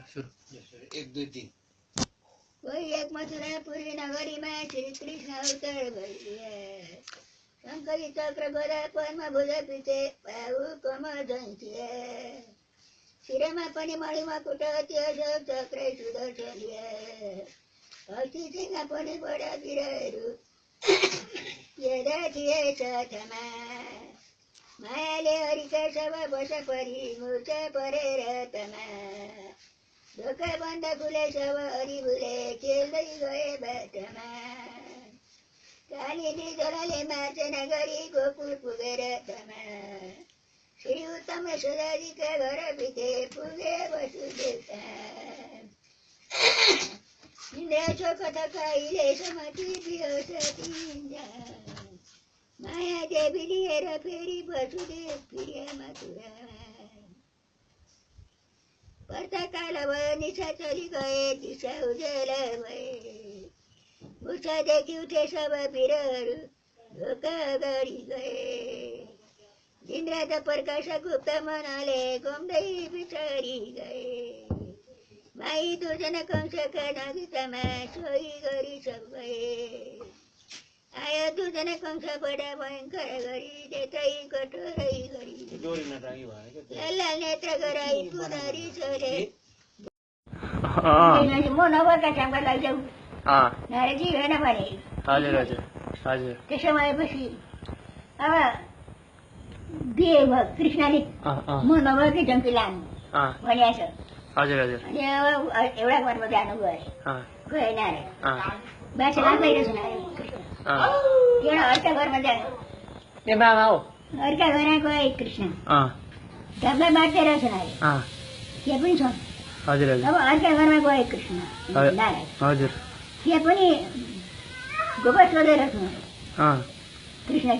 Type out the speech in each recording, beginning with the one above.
एक दुई तीन कोही एक मथुरापुरी नगरीमा श्री कृष्ण अवतार भइदिए शङ्करी चक्र गदा पद्म भुज पिछे बाबु कमल झैँथिए शिरमा पनि मणिमा कुट त्यो चक्रै सुदर्शनले हस्ती सिंह पनि बडा वीरहरू थिए साथमा मायाले हरिका सब बस परी मुर्छ परेर तमा ढोका बन्द खुले सब हरि भुले खेल्दै गए बाटोमा कालीले जलाले मार्चन गरी गोकुल पुगेर तमा श्री उत्तम सुधाजीका घर भिते पुगे वसुदेवता इन्द्रको कथा कहिले समति बिहोसतिन्जा माया देवी लिएर फेरि वसुदेव फिरे मथुरा पर्ता काल भयो निशा चली गए दिशा उजेल भए मुसादेखि उठे सब वीरहरू ढोका अगाडि गए इन्द्र प्रकाश गुप्त मनले घुम्दै बिचरी गए माई दुर्जन कंसका नजिकमा सोही गरी सब गए आयो दुर्जन कंस बडा भयङ्कर गरी देतै कठोरै गरी लाल नेत्र गराई पुनरी छोरे म नभएका ठाउँमा लैजाऊ नाराजी होइन भने त्यसो भएपछि अब बिहे भयो कृष्णले म नभएकै ठाउँकी लानु भनिएको छ अनि अब एउटा घरमा जानु गए नारे बाछा लाग्दैरहेछ नारे एउटा अर्का घरमा जानु अर्का घरमा गए कृष्ण ढाब्ला बाँड्दै रहेछ नारे त्यहाँ पनि छ अब अर्का घरमा गए कृष्ण नारायण त्यहाँ पनि गोबर सोध्दै रहेछ कृष्ण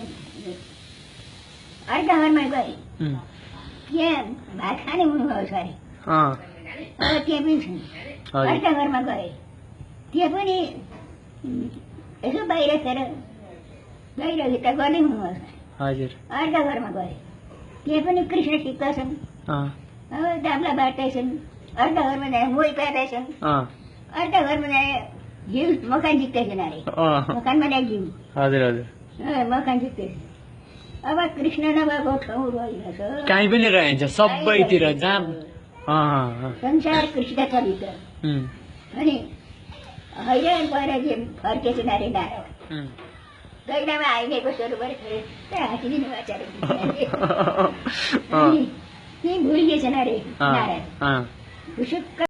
अर्का घरमा गए त्यहाँ भात खाने हुनुभयो अरे अब त्यहाँ पनि छन् अर्का घरमा गए त्यहाँ पनि यसो बाहिर भित्र गर्दै हुनुभयो अर्का घरमा गए त्यहाँ पनि कृष्ण सिक्का छन् अब दाब्ला बाँड्दैछन् अर्का घरमा जाए मोही काट्दैछन् अर्का घरमा जाए घिउ मकान झिक्दैछन् अरे मकानमा ल्याए घिउ मकान झिक्दैछ अब कृष्ण नभएको ठाउँ रहेछ कहीँ पनि रहन्छ सबैतिर जहाँ संसार कृष्ण चलित अनि हैरान भएर जे फर्केछ नारे नारायण दैनामा आइदिएको स्वरूपबाट हाँसिदिनु भएको छ भुलिएछन् अरे नारायण